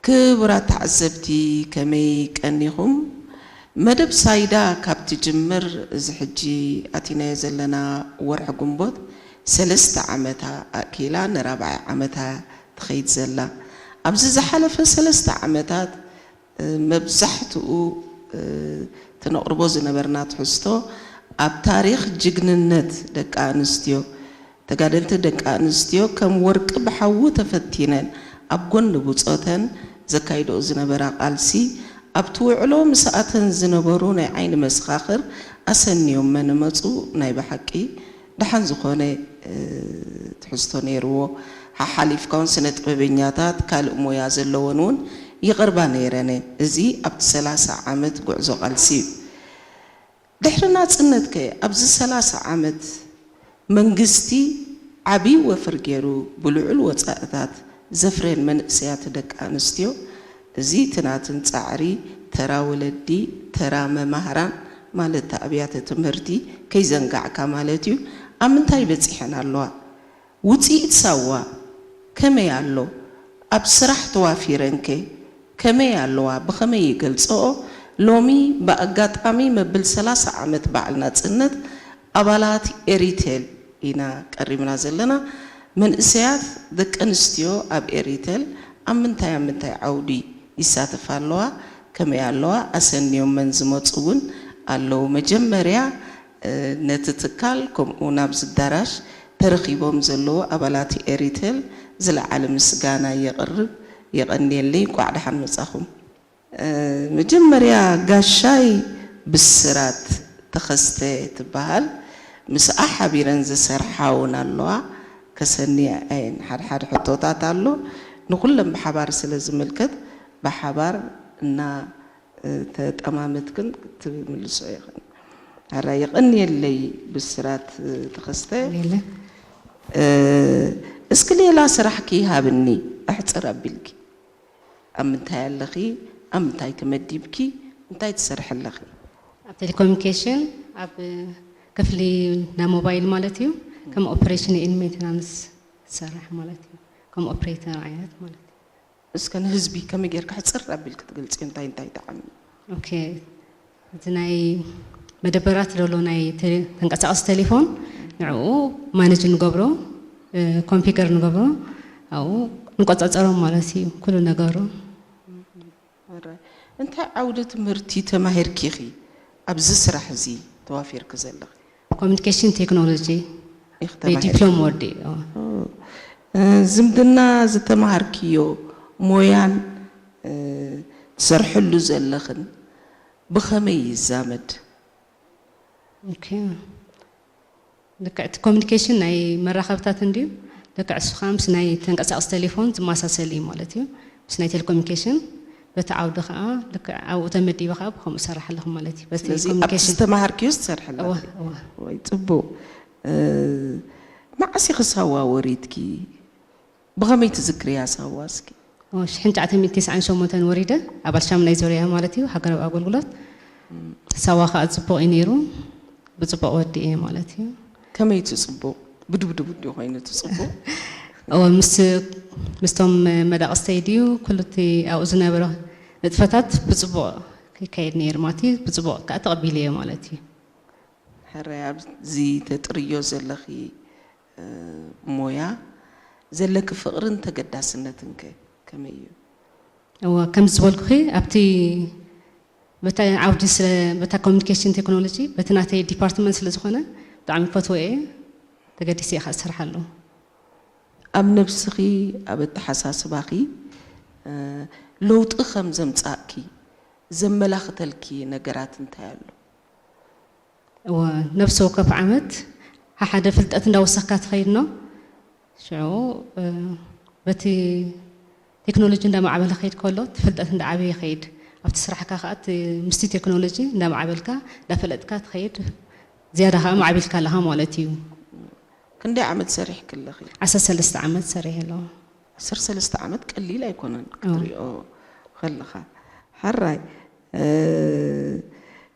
ክቡራት ተዓዘብቲ፣ ከመይ ቀኒኹም? መደብ ሳይዳ ካብ ትጅምር፣ እዚ ሕጂ ኣቲናዮ ዘለና ወርሒ ግንቦት፣ ሰለስተ ዓመታ ኣኪላ ንራብዓይ ዓመታ ትኸይድ ዘላ። ኣብዚ ዝሓለፈ ሰለስተ ዓመታት፣ እ፣ መብዛሕትኡ፣ እ፣ ትነቕርቦ ዝነበርና ትሕዝቶ ኣብ ታሪኽ ጅግንነት ደቂ ኣንስትዮ፣ ተጋደልቲ ደቂ ኣንስትዮ ከም ወርቂ ብሓዊ ተፈቲነን ኣብ ጎኒ ብጾተን ዘካይድኦ ዝነበራ ቃልሲ፣ ኣብቲ ውዕሎ ምስኣተን ዝነበሩ ናይ ዓይኒ መሰኻኽር ኣሰንዮመን መጹ። ናይ ብሓቂ ደሓን ዝኾነ፣ እ፣ ትሕዝቶ ነይርዎ። ሓሓሊፍካ እውን ስነ ጥበበኛታት ካልእ ሞያ ዘለወን እውን ይቐርባ ነይረን። እዚ ኣብቲ ሰላሳ ዓመት ጉዕዞ ቃልሲ እዩ። ድሕሪ ናጽነት ከ ኣብዚ ሰላሳ ዓመት መንግስቲ ዓቢ ወፍሪ ገይሩ ብልዑል ወጻእታት ዘፍረየን መንእሰያት ደቂ ኣንስትዮ፣ እዚ እቲ ናትን ጻዕሪ፣ ተራ ወለዲ፣ ተራ መማህራን ማለት ኣብያተ ትምህርቲ ከይዘንጋዕካ ማለት እዩ፣ ኣብ ምንታይ በጺሐን ኣለዋ? ውጽኢት ሳዋ ከመይ ኣሎ? ኣብ ስራሕ ተዋፊረን ከ ከመይ ኣለዋ? ብኸመይ ይገልጽኦ? ሎሚ ብኣጋጣሚ መብል ሰላሳ ዓመት በዓል ናጽነት ኣባላት ኤሪቴል ኢና ቀሪብና ዘለና። መንእሰያት ደቂ ኣንስትዮ ኣብ ኤሪቴል ኣብ ምንታይ ኣብ ምንታይ ዓውዲ ይሳተፋ ኣለዋ? ከመይ ኣለዋ? ኣሰንዮመን ዝመጹ እውን ኣለዉ። መጀመርያ፣ እ፣ ነቲ ትካል ከምኡ እውን ኣብዚ ኣዳራሽ ተረኺቦም ዘለዉ ኣባላት ኤሪቴል ዝለዓለ ምስጋና የቕርብ። የቐንየለይ። እንቋዕ ደሓን መጻኹም። እ፣ መጀመርያ ጋሻይ ብስራት ተኸስተ ትበሃል። ምስኣ ሓቢረን ዝሰርሓ እውን ኣለዋ። ከሰንያ እየን። ሓድሓደ ሕቶታት ኣሎ። ንኹለን ብሓባር ስለ ዝምልከት ብሓባር እና፣ እ፣ ተጠማመትክን ክትምልሶ ኢኽን። ሕራይ የቐንየለይ ብስራት፣ እ፣ ተኸስተ። የለ። እ፣ እስኪ ሌላ ስራሕኪ ሃብኒ፣ ኣሕጽር ኣቢልኪ። ኣብ ምንታይ ኣለኺ? ኣብ ምንታይ ተመዲብኪ? እንታይ ትሰርሒ ኣለኺ? ኣብ ቴሌኮሙኒኬሽን፣ ኣብ ክፍሊ ናይ ሞባይል ማለት እዩ። ከም ኦፕሬሽን ኤንድ ሜንተናንስ ዝሰርሕ ማለት እዩ። ከም ኦፕሬተር ዓይነት ማለት እዩ። እስከ ንህዝቢ ከመይ ጌርካ ሕጽር ኣቢልኪ ትገልጽዮ? እንታይ እንታይ ትዓሚ? ኦኬ፣ እዚ ናይ መደበራት ዘሎ ናይ ቴሌ-፣ ተንቀሳቐሲ ቴሌፎን፣ ንዕኡ ማኔጅ ንገብሮ፣ እ፣ ኮንፊገር ንገብሮ፣ ኣብኡ ንቆጻጸሮም ማለት እዩ ኩሉ ነገሩ። ኣረ፣ እንታይ ዓውደ ትምህርቲ ተማሂርኪ ኢኺ ኣብዚ ስራሕ እዚ ተዋፊርኪ ዘለኺ? ኮሚኒኬሽን ቴክኖሎጂ ኢኺ ናይ ተማሂርኪ? ዲፕሎም ወርዲ፣ ኦ። ኦ፣ እ፣ ዝምድና ዝተማሃርክዮ ሞያን፣ እ፣ ትሰርሕሉ ዘለኽን ብኸመይ ይዛመድ? ኦኬ። ልክዕ እቲ ኮሚኒኬሽን ናይ መራኸብታት እንድዩ። ልክዕ እሱ ኸዓ ምስ ናይ ተንቀሳቐሲ ቴሌፎን ዝመሳሰል እዩ ማለት እዩ። ምስ ናይ ቴሌኮሚኒኬሽን በቲ ዓውዲ ኸዓ ልክዕ ኣብኡ ተመዲበ ኸዓ ብኸምኡ እሰርሕ ኣለኹ ማለት እዩ። በቲ ስለዚ ኣብቲ ኮሚኒኬሽን ዝተማሃርክዮ ትሰርሒ ኣለኺ? እወ፣ እወ። ወይ ጽቡቕ። እ፣ መዓስ ኢኺ ሳዋ ወሪድኪ? ብኸመይ ትዝክርያ ሳዋ እስኪ? ኦ፣ ሽሕን ትሽዓተ ሚእቲ ተስዓን ሸሞንተን ወሪደ፣ ኣባል ሻምናይ ዙርያ ማለት እዩ፣ ሃገራዊ ኣገልግሎት። ሳዋ ኸዓ ጽቡቕ እዩ ነይሩ፣ ብጽቡቕ ወዲኤ ማለት እዩ። ከመይ እቲ ጽቡቕ? ብድብድቡ ድዩ ኮይኑ እቲ ጽቡቕ? እወ፣ ምስ፣ ምስቶም መዳቕስተይ ድዩ፣ ኩሉ እቲ ኣብኡ ዝነበረ ንጥፈታት ብጽቡቕ ይካየድ ነይሩ ማለት እዩ፣ ብጽቡቕ ከኣ ተቐቢለዮ ማለት እዩ። ሕራይ ኣብዚ ተጥርዮ ዘለኺ፣ እ፣ ሞያ ዘለኪ ፍቕርን ተገዳስነትን ከ ከመይ እዩ? እወ፣ ከም ዝበልኩኺ ኣብቲ በታ ዓውዲ ስለ፣ በታ ኮሚኒኬሽን ቴክኖሎጂ በቲ ናተይ ዲፓርትመንት ስለ ዝኾነ ብጣዕሚ ፈትወ እየ፣ ተገዲሰ እየ ከዓ ዝሰርሓሉ። ኣብ ነብስኺ፣ ኣብ ኣተሓሳስባኺ፣ እ፣ ለውጢ ከም ዘምጻእኪ ዘመላኽተልኪ ነገራት እንታይ ኣሎ? እወ፣ ነፍሲ ወከፍ ዓመት ሓሓደ ፍልጠት እንዳወሰኽካ ትኸይድ ነው። ሽዑ፣ እ፣ በቲ ቴክኖሎጂ እንዳማዕበለ ከይድ ከሎ፣ እቲ ፍልጠት እንዳዓበየ ይኸይድ። ኣብቲ ስራሕካ ከዓ እቲ፣ ምስቲ ቴክኖሎጂ እንዳማዕበልካ፣ እንዳፈለጥካ ትኸይድ፣ ዝያዳ ከዓ ማዕቢልካ ኣለኻ ማለት እዩ። ክንደይ ዓመት ሰሪሕኪ ኣለኺ? ዓሰርተ ሰለስተ ዓመት ሰሪሐ ኣለኹ። ዓሰርተ ሰለስተ ዓመት ቀሊል ኣይኮነን እወ። ክትሪኦ ከለኻ። ሕራይ፣ እ፣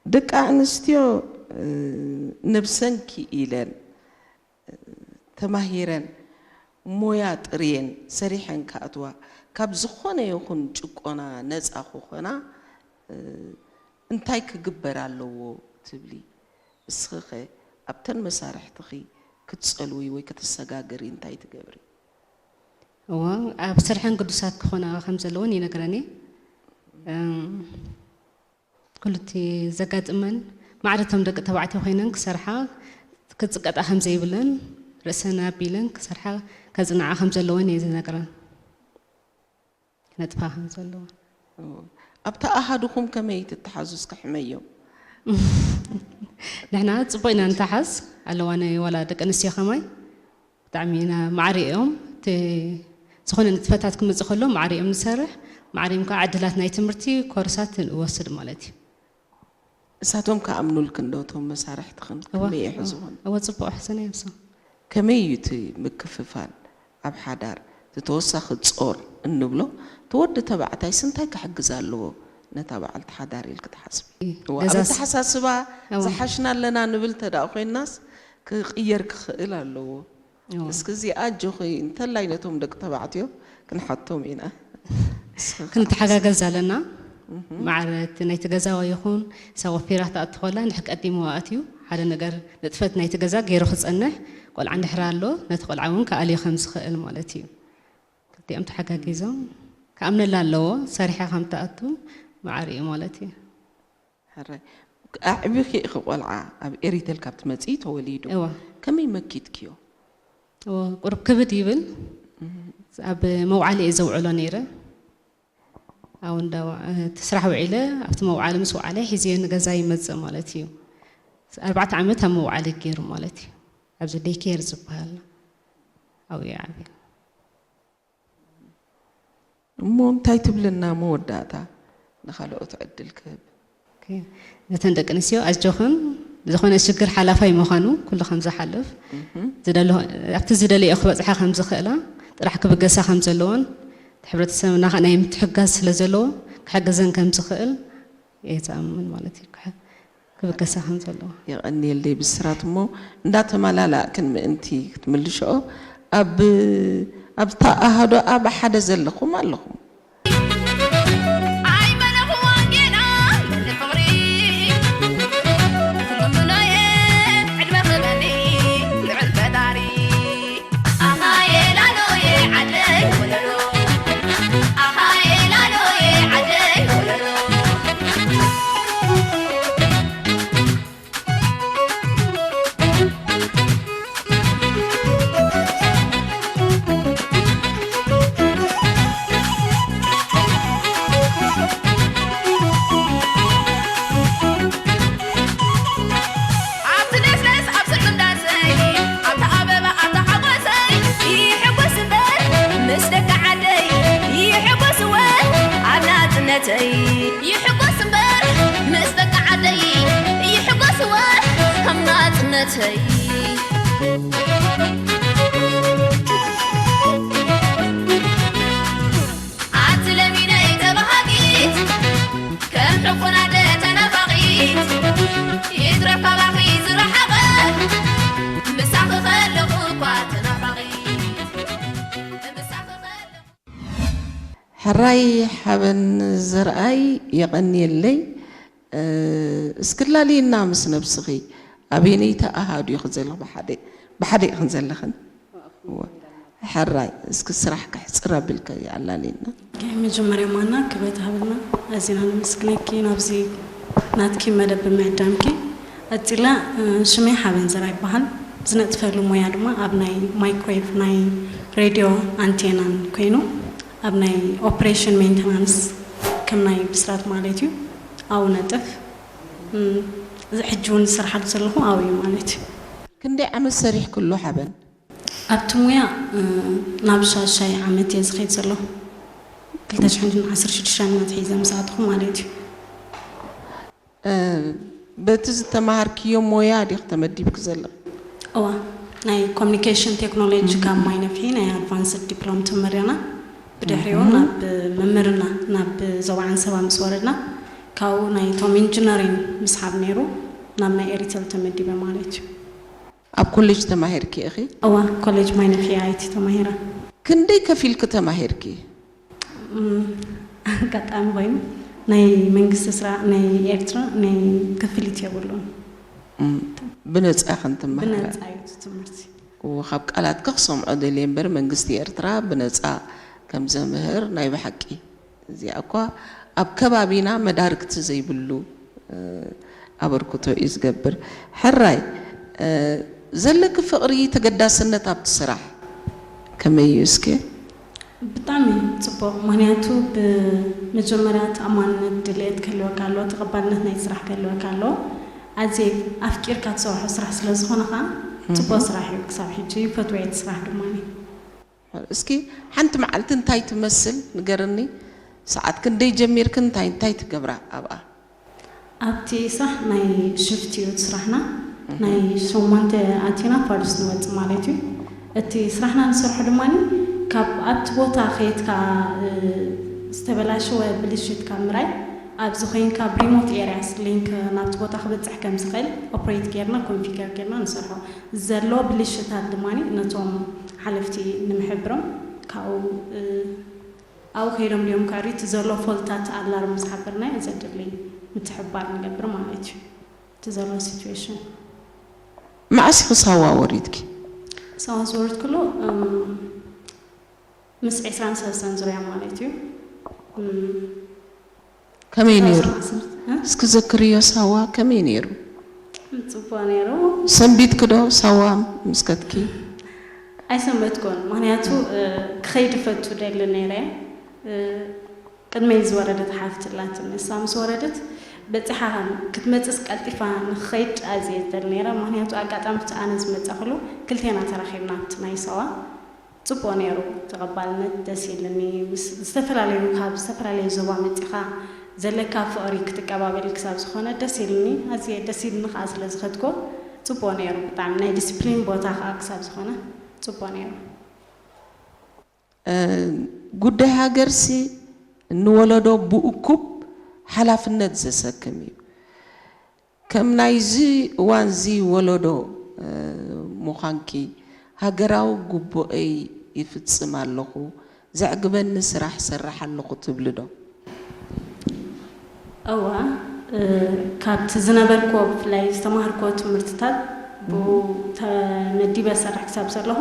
ደቂ ኣንስትዮ፣ እ፣ ነብሰን ክኢለን፣ እ፣ ተማሂረን፣ ሞያ ጥርየን ሰሪሐን ክኣትዋ ካብ ዝኾነ ይኹን ጭቆና ነፃ ክኾና እንታይ ክግበር ኣለዎ ትብሊ? እስኺ ኸ ኣብተን መሳርሕትኺ ክትፀልዊ ወይ ከተሰጋግሪ እንታይ ትገብሪ? እዎ፣ ኣብ ስርሐን ግዱሳት ክኾና ከም ዘለወን ይነግረን እየ። ኩሉ እቲ ዘጋጥመን ማዕረ እቶም ደቂ ተባዕትዮ ኮይነን ክሰርሓ ክፅቀጣ ከም ዘይብለን፣ ርእሰን ኣቢለን ክሰርሓ ከፅንዓ ከም ዘለወን እየ ዝነግረን። ክነጥፋ ከም ዘለወን። ኣብታ ኣሃዱኹም ከመይ ትተሓዙ እስኪ ሕመዮም? ንሕና ፅቡቅ ኢና ንተሓዝ ኣለዋ፣ ናይ ዋላ ደቂ ኣንስትዮ ከማይ ብጣዕሚ ኢና ማዕረ እዮም። እቲ ዝኾነ ንጥፈታት ክመፅእ ከሎ ማዕረ እዮም ንሰርሕ። ማዕረ እዮም ከዓ ዕድላት ናይ ትምህርቲ ኮርሳት ንወስድ ማለት እዩ። እሳቶም ክኣምኑልክን ዶ እቶም መሳርሕትኽን? እወ፣ ከመይ እወ፣ ይሕዝኹን? እወ፣ ፅቡቅ ሕሰና እዮም እሶም። ከመይ እዩ እቲ ምክፍፋል ኣብ ሓዳር? እቲ ተወሳኺ ጾር እንብሎ እቲ ወዲ ተባዕታይስ እንታይ ክሕግዝ ኣለዎ ነታ በዓልቲ ሓዳር ኢልኪ ትሓስቢ? እዋ፣ ኣብ ገዛስ ኣተሓሳስባ እዋ። ዝሓሽና ኣለና ንብል እንተ ደኣ ኮይንናስ ክቕየር ክኽእል ኣለዎ። እዋ። እስኪ እዚኣ ኣጆኺ እንተላይ ነቶም ደቂ ተባዕትዮ ክንሓቶም ኢና። እስኺ ክንተሓጋገዝ ኣለና። ማዕረ እቲ ናይቲ ገዛ ይኹን እሳ ወፊራ ትኣቱ ከላ ንድሕር ቀዲምዋ ኣትዩ ሓደ ነገር ንጥፈት ናይቲ ገዛ ገይሩ ክጸንሕ፣ ቆልዓ እንድሕር ኣሎ ነቲ ቆልዓ እውን ክኣልዮ ከም ዝኽእል ማለት እዩ። ክልቲኦም ተሓጋጊዞም ክኣምነላ ኣለዎ፣ ሰሪሓ ከም ትኣቱ ማዕረ እዩ ማለት እዩ። ሕራይ ኣዕቢኺ ኢኺ ቆልዓ ኣብ ኤሪተል ካብ ትመጺ ተወሊዱ እዋ። ከመይ መኪትክዮ? እዎ፣ ቁሩብ ክብድ ይብል። ኣብ መውዓሊ እየ ዘውዕሎ ነይረ። ኣብ እንዳ ዋ- እቲ ስራሕ ውዒለ ኣብቲ መውዓሊ ምስ ወዓለ ሒዝዮ ንገዛ ይመፅእ ማለት እዩ። ኣርባዕተ ዓመት ኣብ መውዓሊ ገይሩ ማለት እዩ። ኣብዚ ዴይኬር ዝበሃል ኣብኡ ይዓብየ። እሞ እንታይ ትብልና መወዳእታ ንኻልኦት ዕድል ክህብ? ኦኬ። ነተን ደቂ ኣንስትዮ ኣጆኽን፣ ዝኾነ ሽግር ሓላፋይ ምዃኑ ኩሉ ከም ዝሓልፍ ዝደልዮ ኣብቲ ዝደልዮ ክበፅሓ ከም ዝኽእላ ጥራሕ ክብገሳ ከም ዘለዎን እቲ ሕብረተሰብና ከዓ ናይ ምትሕጋዝ ስለ ዘለዎ ክሕግዘን ከም ዝኽእል እየ ዝኣምን ማለት እዩ። ክሕ- ክብገሳ ከም ዘለዎ። የቐንየለይ ብስራት። እሞ እንዳተመላላእክን ምእንቲ ክትምልሽኦ ኣብ ኣብታ ኣሃዶ ኣብ ሓደ ዘለኹም ኣለኹም። ኣይመለኽዋን ጌና ፍቕሪ ትምምኖየ ዕድመ ክበኒ ልዑል ፈጣሪ ኣሃየ ላሎየ ዓደይ ወለሎ ኣሃየ ላሎየ ዓደይ ወለሎ ኣብቲ ለስለስ ኣብ ስርቂ እንዳሰይ ኣብታ ኣበባ ኣብታ ሓጎሰይ ይሕጎስ እምበር ምስ ደቂ ዓደይ ይሕጎስ እወ ኣብ ናጽነተይ ይሕጎስ እምበር ምስ ደቂ ዓደይ ይሕጎስ እወ ኣብ ናጽነተይ ኣቲ ለሚነይ ተባሃጊት ከም ሕቁና ደ ተናፋቒት ይትረፍ ካባኺ ዝረሓቐ ምሳኺ ከለኹ እኳ ተናፋቒት ምሳኺ ከለኹ ሕራይ ሓበን ዘርኣይ የቐንየለይ። እ፣ እስኪ ላልየና ምስ ነብስኺ ኣበየነይቲ ኣሃዱ ኢኺ ዘለኺ? ብሓደ ብሓደ ኢኽን ዘለኽን? እወ። ሕራይ እስኪ ስራሕ ክሕፅር ኣቢልካ ኣላልየና። መጀመርያ ማና ክብረት ሃብና ኣዚና ነመስግነኪ ናብዚ ናትኪ መደብ ብምዕዳምኪ። ቀፂላ እ፣ ሽመይ ሓበን ዘርኣይ ይበሃል። ዝነጥፈሉ ሞያ ድማ ኣብ ናይ ማይክሮዌቭ ናይ ሬድዮ ኣንቴናን ኮይኑ ኣብ ናይ ኦፕሬሽን ሜንተናንስ ከም ናይ ብስራት ማለት እዩ ኣብኡ ነጥፍ። እም፣ እዚ ሕጂ እውን ዝሰርሓሉ ዘለኹ ኣብኡ እዩ ማለት እዩ። ክንደይ ዓመት ሰሪሕክሉ ሓበን? ኣብቲ ሙያ እ፣ ናብ ሻሻይ ዓመት እየ ዝኸይድ ዘለኹ። ክልተ ሽሕን ዓሰርተ ሽዱሽተን ኣትሒዘ ምስ ኣተኹ ማለት እዩ። እ፣ በቲ ዝተማሃርክዮ ሞያ ዲኺ ተመዲብኪ ዘለኺ? እዋ፣ ናይ ኮሚኒኬሽን ቴክኖሎጂ ካብ ማይ ነፍሒ ናይ ኣድቫንስድ ዲፕሎም ተመሪቕና። ብድሕሪኡ ናብ ምምርና ናብ ዞባ ዓንሰባ ምስ ወረድና ካብኡ ናይ ቶም ኢንጂነሪንግ ምስሓብ ነይሩ ናብ ናይ ኤሪተል ተመዲበ ማለት እዩ። ኣብ ኮሌጅ ተማሂርኪ ኢኺ? እዋ፣ ኮሌጅ ማይ ነፍሒ ኣይቲ ተማሂረ። ክንደይ ከፊልኪ ተማሂርኪ? እም፣ ኣጋጣሚ ኮይኑ ናይ መንግስቲ ስራሕ ናይ ኤርትራ ናይ ክፍሊት የብሉን። እም፣ ብነጻ ኢኽን ትመሃራ? ብነጻ እዩ እቲ ትምህርቲ። እወ፣ ካብ ቃላትኪ ክሰምዖ ደልየ እምበር መንግስቲ ኤርትራ ብነጻ ከም ዘምህር ናይ ብሓቂ። እዚኣ እኳ ኣብ ከባቢና መዳርግቲ ዘይብሉ፣ እ፣ ኣበርክቶ እዩ ዝገብር። ሕራይ፣ እ፣ ዘለኪ ፍቕሪ፣ ተገዳስነት ኣብቲ ስራሕ ከመይ እዩ እስከ? ብጣዕሚ ጽቡቕ፣ ምኽንያቱ ብመጀመርያ ተኣማንነት ድልየት ክህልወካ ኣለዎ፣ ተቐባልነት ናይ ስራሕ ክህልወካ ኣለዎ። ኣዝየ ኣፍቂርካ ትሰርሖ ስራሕ ስለ ዝኾነ ኸኣ ጽቡቕ ስራሕ እዩ፣ ክሳብ ሕጂ ይፈትዎ እየ እቲ ስራሕ ድማ። እስኪ ሓንቲ መዓልቲ እንታይ ትመስል ንገርኒ? ሰዓት ክንደይ ጀሚርክን እንታይ እንታይ ትገብራ ኣብኣ? ኣብቲ ስራሕ ናይ ሽፍት እዩ እቲ ስራሕና። ናይ ሸሞንተ ኣቲና ፋዱስ ንወፅእ ማለት እዩ። እቲ ስራሕና ንሰርሖ ድማ ካብ ኣብቲ ቦታ ከየትካ ዝተበላሸወ ብልሽት ካብ ምራይ ኣብዚ ኮይንካ ብሪሞት ኤርያስ ሊንክ ናብቲ ቦታ ክበፅሕ ከም ዝኽእል ኦፕሬት ጌርና ኮንፊገር ጌርና ንሰርሖ። ዘሎ ብልሽታት ድማ ነቶም ሓለፍቲ ንምሕብሮም ካብኡ ኣብኡ ከይዶም ድዮም ከዕርዩ እቲ ዘሎ ፎልታት ኣላርም ምስ ሓበርናዮ ዘድሊ ምትሕብባር ንገብር ማለት እዩ። እቲ ዘሎ ሲትዌሽን። መዓስ ኢኺ ሳዋ ወሪድኪ? ሳዋ ዝወረድኩሉ ምስ ዕስራን ሰለስተን ዙርያ ማለት እዩ። ከመይ ነይሩ? እስኪ ዘክርዮ ሳዋ ከመይ ነይሩ? ጽቡቕ ነይሩ። ሰንቢትኪ ዶ ሳዋ ምስ ከድኪ? ኣይሰንበትኩን፣ ምኽንያቱ ክኸይድ እፈቱ ደሊ ነይረ። ቅድመይ ዝወረደት ሓፍቲ ኣላትኒ፣ ንሳ ምስ ወረደት በጺሓ ክትመጽእስ ቀልጢፋ ንኽኸይድ ኣዝየ ዝደሊ ነይረ፣ ምኽንያቱ ኣጋጣሚ እቲ ኣነ ዝመጻእኩሉ ክልቴና ተራኺብና ኣብቲ ናይ ሳዋ። ጽቡቕ ነይሩ ተቐባልነት፣ ደስ ኢልኒ። ምስ ዝተፈላለዩ፣ ካብ ዝተፈላለዩ ዞባ መጺኻ ዘለካ ፍቕሪ ክትቀባበል ክሳብ ዝኾነ ደስ ኢልኒ፣ ኣዝየ ደስ ኢልኒ ከኣ ስለ ዝኸድኩ ጽቡቕ ነይሩ ብጣዕሚ። ናይ ዲስፕሊን ቦታ ከኣ ክሳብ ዝኾነ ጽቡቕ ነይሩ። ጉዳይ ሃገርሲ ንወለዶ ብእኩብ ሓላፍነት ዘሰክም እዩ። ከም ናይዚ እዋንዚ ወለዶ ምዃንኪ፣ ሃገራዊ ግቡኣይ ይፍጽም ኣለኹ፣ ዘዕግበኒ ስራሕ እሰርሕ ኣለኹ ትብሊ ዶ? እወ፣ ካብቲ ዝነበርክዎ ብፍላይ ዝተማሃርክዎ ትምህርትታት ብኡ ተመዲበ እሰርሕ ክሳብ ዘለኹ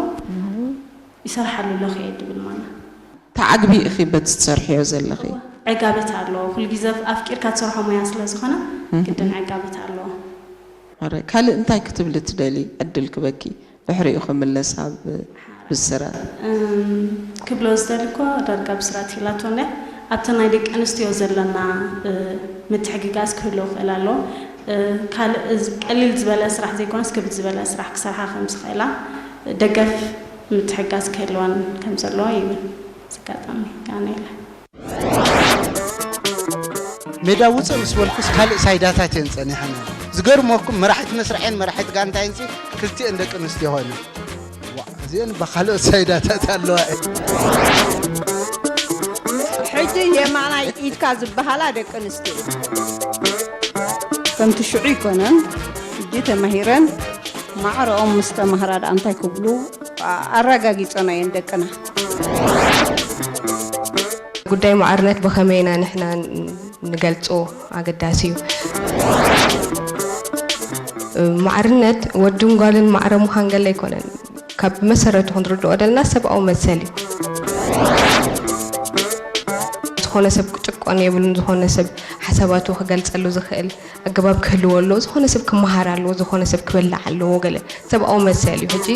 ይሰርሓሉ ኣለኹ እየ ድብል ማለት። ተዓግቢ ኢኺ በቲ ትሰርሕዮ ዘለኺ? ዕጋበት ኣለዎ። ኩሉ ግዜ ኣፍቂርካ ትሰርሖ ሞያ ስለ ዝኾነ ግድን ዕጋበት ኣለዎ። ሕራይ፣ ካልእ እንታይ ክትብሊ ትደሊ? ዕድል ክበኪ ድሕሪኡ ክምለስ ኣብ ብስራት። ክብሎ ዝደሊ እኮ ዳርጋ ብስራት ኢላቶ እንድያ። ኣብቲ ናይ ደቂ ኣንስትዮ ዘለና ምትሕግጋዝ ክህልዎ ክእል ኣለዎ። ካልእ ቀሊል ዝበለ ስራሕ ዘይኮነስ ክብድ ዝበለ ስራሕ ክሰርሓ ከም ዝኽእላ ደገፍ ምትሕጋዝ ክህልወን ከም ዘለዎ ይብል። እዚ ኣጋጣሚ ጋኔለ። ሜዳ ውፅእ ምስ በልኩስ ካልእ ሳይዳታት እየን ፀኒሐን። ዝገርመኩም መራሒት መስርሐን መራሒት ጋንታይን ሲ ክልቲኤን ደቂ ኣንስትዮ ኮይነን። ዋ፣ እዚአን ብኻልኦት ሳይዳታት ኣለዋ እየን። ሕጂ የማናይ ኢድካ ዝበሃላ ደቂ ኣንስትዮ ከምቲ ሽዑ ይኮነን። ሕጂ ተማሂረን ማዕረኦም ምስ ተማህራ ደኣ እንታይ ክብሉ ኣረጋጊጸናየን ደቅና። ጉዳይ ማዕርነት ብኸመይ ኢና ንሕና ንገልጾ ኣገዳሲ እዩ። ማዕርነት ወድን ጓልን ማዕረ ምዃን ገለ ኣይኮነን። ካብ መሰረቱ ክንርድኦ ደልና ሰብኣዊ መሰል እዩ። ዝኾነ ሰብ ክጭቆን የብሉን። ዝኾነ ሰብ ሓሳባቱ ክገልጸሉ ዝኽእል ኣገባብ ክህልዎ ኣለዎ። ዝኾነ ሰብ ክመሃር ኣለዎ። ዝኾነ ሰብ ክበልዕ ኣለዎ። ገለ ሰብኣዊ መሰል እዩ። ሕጂ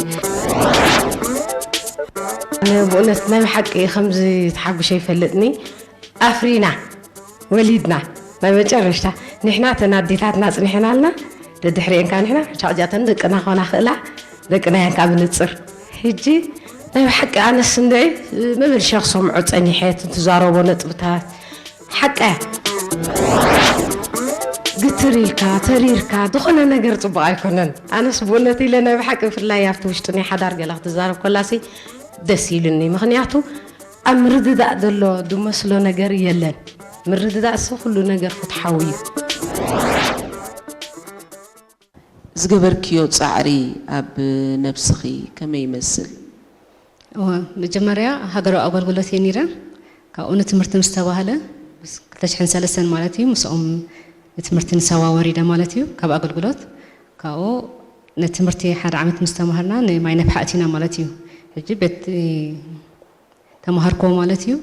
ኣነ ብእውነት ናይ ብሓቂ ከምዚ ተሓጉሸ ይፈልጥኒ። ኣፍሪና ወሊድና ናይ መጨረሽታ ንሕና ተን ኣዴታትና ጽኒሕናልና ደድሕሪኤን ከኣ ንሕና ሻዕጃተን ደቅና ኮና ክእላ ደቅና እየን ከኣ ብንጽር ሕጂ ናይ ብሓቂ ኣነስ እንደ መመልሻ ክሰምዖ ጸኒሐ ትዛረቦ ነጥብታት ሓቀ ግትር ኢልካ ተሪርካ ዝኾነ ነገር ጽቡቕ ኣይኮነን። ኣነስ ብእውነት ኢለ ናይ ብሓቂ ብፍላይ ኣብቲ ውሽጢ ናይ ሓዳር ገለ ክትዛረብ ኮላሲ ደስ ኢሉኒ። ምኽንያቱ ኣብ ምርድዳእ ዘሎ ድመስሎ ነገር የለን። ምርድዳእሲ ኩሉ ነገር ፍትሓዊ እዩ። ዝገበርክዮ ጻዕሪ ኣብ ነብስኺ ከመይ ይመስል? እወ፣ መጀመርያ ሃገራዊ ኣገልግሎት እየ ነይረ። ኣብኡ ንትምህርቲ ምስ ተባህለ፣ ምስ ክልተ ሽሕን ሰለስተን ማለት እዩ፣ ምስኦም ንትምህርቲ ንሰዋወር ኢለ ማለት እዩ፣ ካብ ኣገልግሎት። ካብኡ ንትምህርቲ ሓደ ዓመት ምስ ተማሃርና ንማይ ነፍሓ ኣቲና ማለት እዩ። ሕጂ ቤት ተማሃርኮ ማለት እዩ፣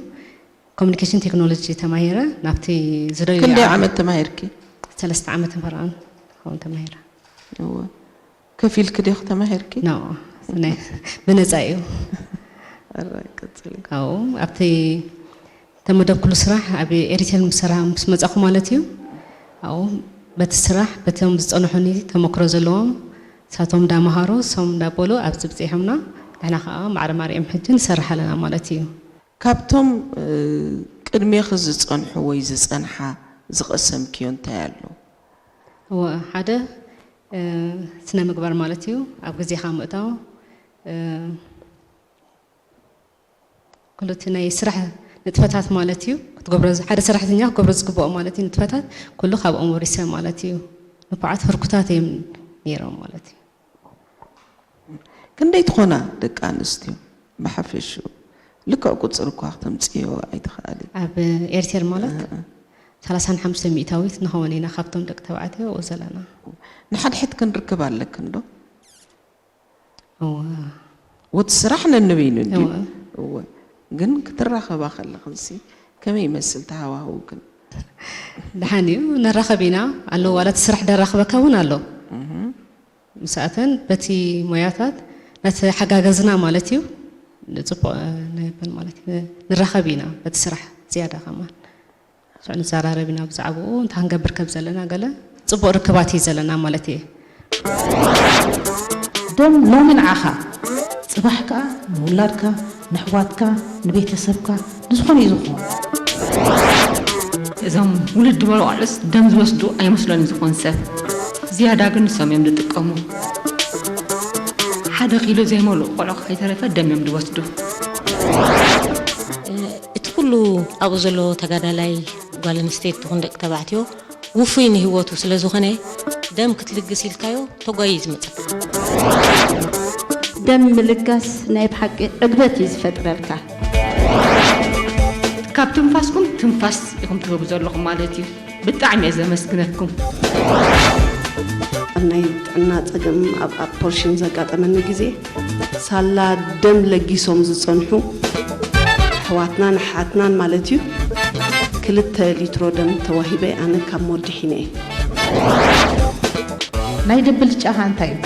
ኮሚኒኬሽን ቴክኖሎጂ ተማሂረ ናብቲ ዝደልዮ ክንደይ ዓዲ ዓመት ተማሂርኪ? ሰለስተ ዓመትን ፈረቓን ክኸውን ተማሂረ። እወ። ከፊልኪ ዲኺ ተማሂርኪ? ኖ፣ ብነፃ እዩ። ኣራይ ቀጽሊ። ካብኡ ኣብቲ ተመደብኩሉ ስራሕ ኣብ ኤሪቴል ምስ ሰራ ምስ መጻኹ ማለት እዩ። ኣብኡ በቲ ስራሕ በቶም ዝጸንሑኒ ተመክሮ ዘለዎም ንሳቶም እንዳመሃሩ ንሶም እንዳበሉ ኣብዚ ብጺሖምና ንሕና ከዓ ማዕረ ማርኦም ሕጂ ንሰርሕ ኣለና ማለት እዩ። ካብቶም እ፣ ቅድሜኺ ዝጸንሑ ወይ ዝጸንሓ ዝቐሰምክዮ እንታይ ኣሎ? እወ፣ ሓደ እ፣ ስነ ምግባር ማለት እዩ። ኣብ ግዜኻ ምእታው እ፣ ኩሉ እቲ ናይ ስራሕ ንጥፈታት ማለት እዩ ክትገብሮ ዝ- ሓደ ሰራሕተኛ ክገብሮ ዝግብኦ ማለት እዩ ንጥፈታት ኩሉ ካብኦም ወሪሰ ማለት እዩ። ንፉዓት ህርኩታት እዮም ነይሮም ማለት እዩ። ክንደይ ትኾና ደቂ ኣንስትዮ ብሓፈሽኡ? ልክዕ ቁፅሪ እኳ ክተምፅዮ ኣይትኽኣሊ። ኣብ ኤርቴል ማለት ሰላሳን ሓሙሽተ ሚእታዊት ንኸውን ኢና ካብቶም ደቂ ተባዕትዮ ኣብኡ ዘለና። ንሓድሕድ ክንርክብ ኣለክን ዶ? እወ። ወቲ ስራሕ ነንበይኑ እንድዩ። እወ። እወ። ግን ክትራኸባ ከለኽንሲ ከመይ ይመስል ተሃዋህውክን? ደሓን እዩ ንራኸብ ኢና ኣሎ ዋላ እቲ ስራሕ ደራኽበካ እውን ኣሎ። ምስኣተን በቲ ሞያታት ናተሓጋገዝና ማለት እዩ። ንፅቡቕ ንብል ማለት እዩ። ንራኸብ ኢና በቲ ስራሕ ዝያዳ ከማን ንዛራረብ ኢና ብዛዕባኡ እንታይ ክንገብር ከም ዘለና ገለ ፅቡቕ ርክባት እዩ ዘለና ማለት እየ። ደም ሎሚ ንዓኻ፣ ጽባሕ ከኣ ንውላድካ፣ ንኣሕዋትካ፣ ንቤተሰብካ፣ ንዝኾነ እዩ ዝኾን። እዞም ውልድ ዝበሉ ቆልዑስ ደም ዝወስዱ ኣይመስሎን እዩ ዝኾን ሰብ። ዝያዳ ግን ንሶም እዮም ዝጥቀሙ። ሓደ ኪሎ ዘይመልኡ ቆልዑ ከይተረፈ ደም እዮም ዝወስዱ። እቲ ኩሉ ኣብኡ ዘሎ ተጋዳላይ ጓል ኣንስተይቲ ትኹን ደቂ ተባዕትዮ ውፉይ ንህይወቱ ስለ ዝኾነ ደም ክትልግስ ኢልካዮ ተጓዩ እዩ ዝመጸካ። ደም ምልጋስ ናይ ብሓቂ ዕግበት እዩ ዝፈጥረልካ። ካብ ትንፋስኩም ትንፋስ ኢኹም ትህቡ ዘለኹም ማለት እዩ። ብጣዕሚ እየ ዘመስግነኩም። ኣብ ናይ ጥዕና ጸገም ኣብ ኣፖርሽን ዘጋጠመኒ ግዜ ሳላ ደም ለጊሶም ዝጸንሑ ኣሕዋትናን ኣሓትናን ማለት እዩ ክልተ ሊትሮ ደም ተዋሂበ ኣነ ካብ ሞት ድሒነ እየ። ናይ ደም ብልጫኻ እንታይ እዩ?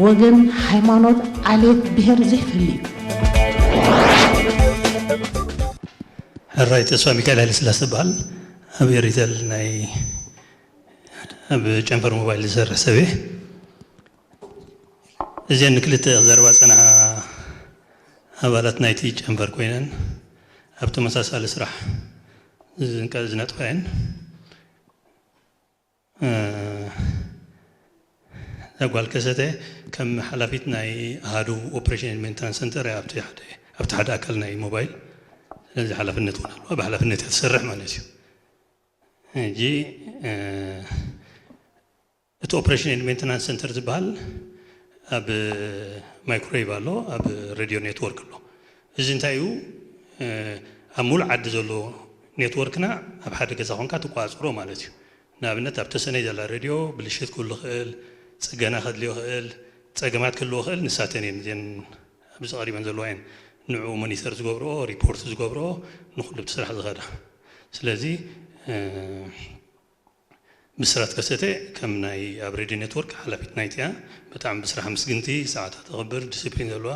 ወገን፣ ሃይማኖት፣ ዓሌት፣ ብሄር ዘይፈሊ እዩ። ሕራይ ተስፋ ሚካኤል ሃይለስላሰ እበሃል። ኣብ ኤሪተል ናይ ኣብ ጨንፈር ሞባይል ዝሰርሕ ሰብ እየ። እዚአን ንክልተ ዘረባ ዝጸንሓ ኣባላት ናይቲ ጨንፈር ኮይነን ኣብ ተመሳሳሊ ስራሕ ዝንቀ- ዝነጥፋ እየን። እ፣ እዛ ጓል ከሰተ ከም ሓላፊት ናይ ኣሃዱ ኦፕሬሽን ሜንተናንስ ሰንተር እያ ኣብቲ ሓደ ኣብቲ ሓደ ኣካል ናይ ሞባይል። ስለዚ ሓላፍነት እውን ኣለዋ፣ ብሓላፍነት እያ ትሰርሕ ማለት እዩ። ሕጂ እ፣ እቲ ኦፕሬሽን ኤንድ ሜንተናንስ ሰንተር ዝበሃል ኣብ ማይክሮዌቭ ኣሎ፣ ኣብ ሬድዮ ኔትወርክ ኣሎ። እዚ እንታይ እዩ? እ፣ ኣብ ሙሉእ ዓዲ ዘሎ ኔትወርክና ኣብ ሓደ ገዛ ኮንካ ትቆጻጸሮ ማለት እዩ። ንኣብነት ኣብ ተሰነይ ዘላ ሬድዮ ብልሽት ክህሉ ይኽእል፣ ጽገና ከድልዮ ይኽእል፣ ጸገማት ክህልዎ ይኽእል፣ ንሳተን እየን እዘን ኣብዚ ቀሪበን ዘለዋ እየን። ንዕኡ ሞኒተር ዝገብርኦ፣ ሪፖርት ዝገብርኦ፣ ንኹሉ እቲ ስራሕ ዝኸዳ። ስለዚ እ፣ ብስራት ከሰተ ከም ናይ ኣብ ሬድዮ ኔትወርክ ሓላፊት ናይቲ እያ። ብጣዕሚ ብስራሕ ምስግንቲ፣ ሰዓታ ተኽብር፣ ዲስፕሊን ዘለዋ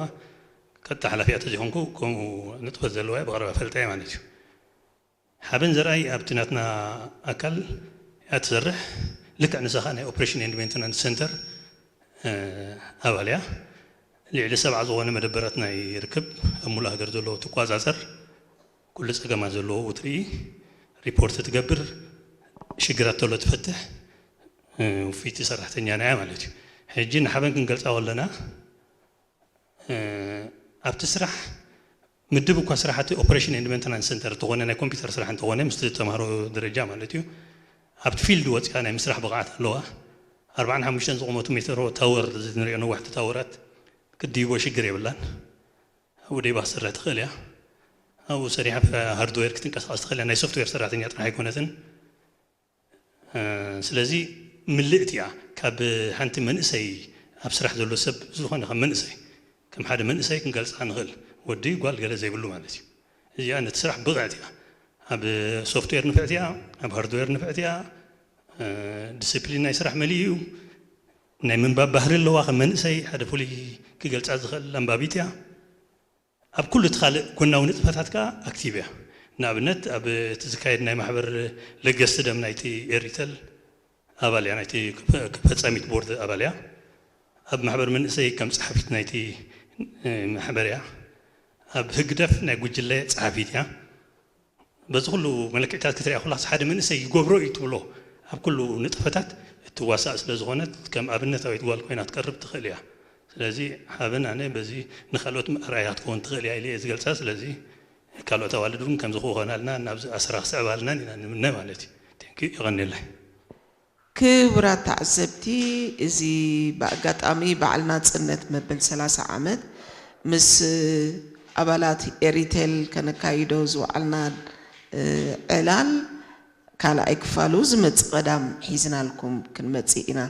ቀጥታ ሓላፊ እያ ተዘይኮንኩ ከምኡ ንጥፈት ዘለዋ እያ፣ ብቐረባ ፈልጣ እያ ማለት እዩ። ሓበን ዘርኣይ ኣብቲ ናትና ኣካል እያ ትሰርሕ። ልክዕ ንሳ ኸኣ ናይ ኦፕሬሽን ኤንድ ሜንተናንስ ሰንተር እ፣ ኣባል እያ። ልዕሊ ሰብዓ ዝኾነ መደበራት ናይ ርክብ ኣብ ሙሉእ ሃገር ዘለዉ ትቆጻጸር፣ ኩሉ ጸገማት ዘለዉ ትርኢ፣ ሪፖርት ትገብር፣ ሽግራት ተሎ ትፈትሕ እ፣ ውፍይቲ ሰራሕተኛና እያ ማለት እዩ። ሕጂ ንሓበን ክንገልጻ ከለና እ፣ ኣብቲ ስራሕ ምድብ እኳ ስራሕቲ ኦፕሬሽን ኤንድ ሜንተናንስ ሰንተር እንተኾነ ናይ ኮምፒውተር ስራሕ እንተኾነ ምስቲ ተምሃሮ ደረጃ ማለት እዩ ኣብቲ ፊልድ ወፂኣ ናይ ምስራሕ ብቕዓት ኣለዋ። ኣርባዓን ሓሙሽተን ዝቑመቱ ሜትሮ ታወር እዚ ንሪኦ ነዋሕቲ ታወራት ክትድይቦ ሽግር የብላን። ኣብኡ ደይባ ክትሰርሕ ትኽእል እያ። ኣብኡ ሰሪሓ ሃርድዌር ክትንቀሳቐስ ትኽእል እያ። ናይ ሶፍትዌር ሰራሕተኛ ጥራሕ ኣይኮነትን። ስለዚ ምልእቲ እያ። ካብ ሓንቲ መንእሰይ ኣብ ስራሕ ዘሎ ሰብ ዝኾነ ከም መንእሰይ ከም ሓደ መንእሰይ ክንገልፃ ንኽእል፣ ወዲ ጓል ገለ ዘይብሉ ማለት እዩ። እዚኣ ነቲ ስራሕ ብቕዕቲ እያ። ኣብ ሶፍትዌር ንፍዕቲ እያ፣ ኣብ ሃርድዌር ንፍዕቲ እያ። ዲስፕሊን ናይ ስራሕ መሊኡ እዩ። ናይ ምንባብ ባህሪ ኣለዋ። ከም መንእሰይ ሓደ ፍሉይ ክገልፃ ዝኽእል ኣንባቢት እያ። ኣብ ኩሉ እቲ ካልእ ጎናዊ ንጥፈታት ከኣ ኣክቲቭ እያ። ንኣብነት ኣብ እቲ ዝካየድ ናይ ማሕበር ለገስቲ ደም ናይቲ ኤሪተል ኣባል እያ፣ ናይቲ ፈጻሚት ቦርድ ኣባል እያ። ኣብ ማሕበር መንእሰይ ከም ጸሓፊት ናይቲ ማሕበር እያ። ኣብ ህግደፍ ናይ ጉጅለ ጸሓፊት እያ። በዚ ኩሉ መለክዕታት ክትሪኣ ከለኻስ ሓደ መንእሰይ ይገብሮ እዩ ትብሎ ኣብ ኩሉ ንጥፈታት እትዋሳእ ስለ ዝኾነት ከም ኣብነታዊት ጓል ኮይና ክትቀርብ ትኽእል እያ። ስለዚ ሓበን ኣነ በዚ ንካልኦት ኣርኣያ ክትከውን ትኽእል እያ ኢለ እየ ዝገልጻ። ስለዚ ካልኦት ኣዋልድ እውን ከምዚ ክኾናልና ናብዚ ኣስራ ክስዕባልናን ኢና ንምነ ማለት እዩ። ቴንኪ፣ የቐንየለይ። ክቡራት ተዓዘብቲ፣ እዚ ብኣጋጣሚ በዓል ናጽነት መበል ሰላሳ ዓመት ምስ ኣባላት ኤሪቴል ከነካይዶ ዝወዓልና ዕላል ካልኣይ ክፋሉ ዝመጽእ ቀዳም ሒዝናልኩም ክንመጽእ ኢና።